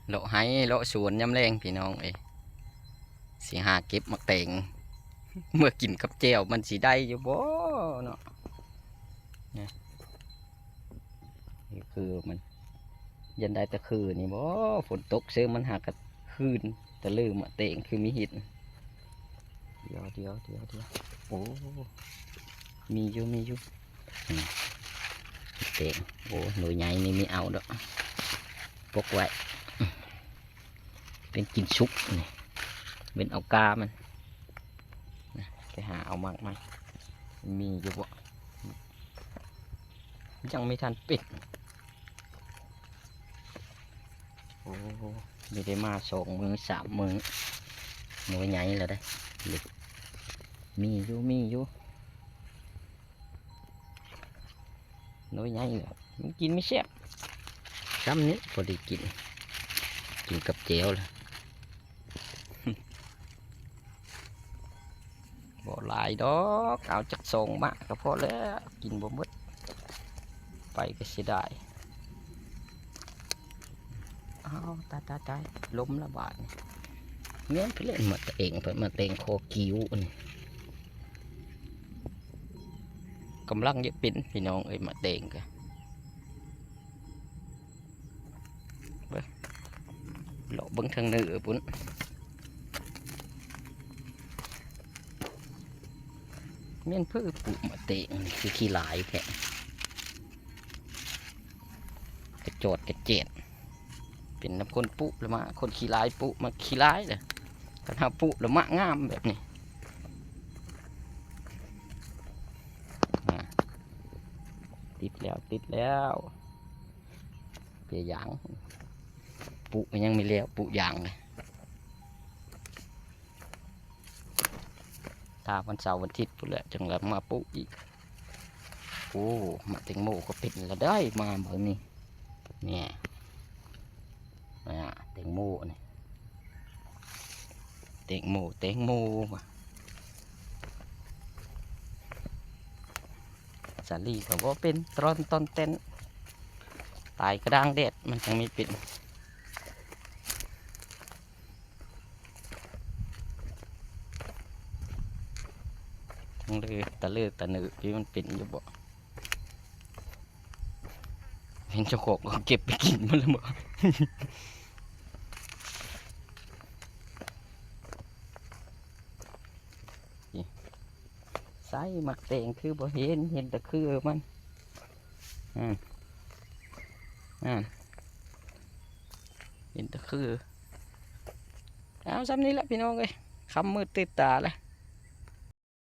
ເລາະໄຮ່ເລາະສວນຍາມແລງພີ່ນ້ອງເອີຍ ຊິຫາເກັບໝາກແຕງເມືອກິນກັບແຈ່ວ ມັນຊິໄດ້ຢູ່ບໍ່ເນາະ. ນີ້ຄືມັນ ຢ້ານໄດ້ແຕ່ຄືນີ້ບໍ ຝົນຕົກເຊີ ມັນຫາກະຄືນ ຕະເລີມາແຕງຄືມີເຫັດ. ດຽວໆໆໆ ໂອ້ ມີຢູ່ ມີຢູ່ ອືມ ແຕງ ໂອ້ ໜ່ວຍໃຫຍ່ນີ້ມີເອົາດອກ ປົກໄວ້ ເປັນກິນສຸກນີ້ ເປັນເອົາກາມັນ ໄປຫາເອົາໝາກມັນ ມີຢູ່ບໍ່ ຍັງບໍ່ທັນເປັນ. ໂອ້ ນີ້ໄດ້ມາສອງມື້ສາມມື້ ໜ່ວຍໃຫຍ່ແລ້ວເດ້ ມີຢູ່ ມີຢູ່ ໜ່ວຍໃຫຍ່ແລ້ວ ມັນກິນມີແຊບ ຊ່ຳນີ້ພໍດີກິນ ກິນກັບແຈ່ວລະ. ບໍ່ຫຼາຍດອກ ເອົາຈັກສອງໝາກກະພໍແລ້ວ ກິນບໍ່ໝົດ ໄປກະເສຍດາຍ. ອ້າວ ຕາຍໆໆ ລົ້ມລະບາດນີ້ ແມ່ນເພິ່ນເອີ້ນໝາກແຕງ ເພິ່ນໝາກແຕງຄໍກິ້ວນີ້ ກຳລັງຈະເປັນພີ່ນ້ອງເອີຍ ໝາກແຕງກະ ເບິ່ງ ເລາະເບິ່ງທາງເໜືອພຸ້ນ ແມ່ນເພິ່ນປູກໝາກແຕງ ຄືຂີ້ຫຼາຍແທ້ ກະຈອດກະແຈດ ເປັນນຳຄົນປູກລະມະ ຄົນຂີ້ຫຼາຍປູກມັກຂີ້ຫຼາຍເດ້ ຄັນເຮົາປູກລະມະງາມແບບນີ້. ອາ ຕິດແລ້ວ ຕິດແລ້ວ ເພຍາງ ປູກກະຍັງມີແລ້ວ ປູກຢາງເລີຍ ຖ້າວັນເສົາວັນທິດພຸ້ນແຫຼະ ຈັ່ງລະມາປູກອີກ. ໂອ້ ໝາກແຕງໂມກະເປັນລະໄດ໋ ມາເບິ່ງນີ້ ນີ້ ອາ ແຕງໂມນີ້ ແຕງໂມ ແຕງໂມ ສາລີກະບໍ່ເປັນ ຕຣອນຕອນແຕນ ຕາຍກະດ້າງແດດ ມັນຈັ່ງມີເປັນ. ທັງເລີ ຕະເລີຕະເນີ ທີ່ມັນເປັນຢູ່ບໍ່ ເຫັນເຈົ້າຂອງກະເກັບໄປກິນໝົດແລ້ວບໍ່. ໃສໝາກແຕງຄືບໍ່ເຫັນ ເຫັນແຕ່ຄືມັນ ອືມ ນັ້ນ ເຫັນແຕ່ຄື. ເອົາ ຊ່ຳນີ້ລະພີ່ນ້ອງເອີຍ ຄ່ຳມືດຕື່ນຕາລະ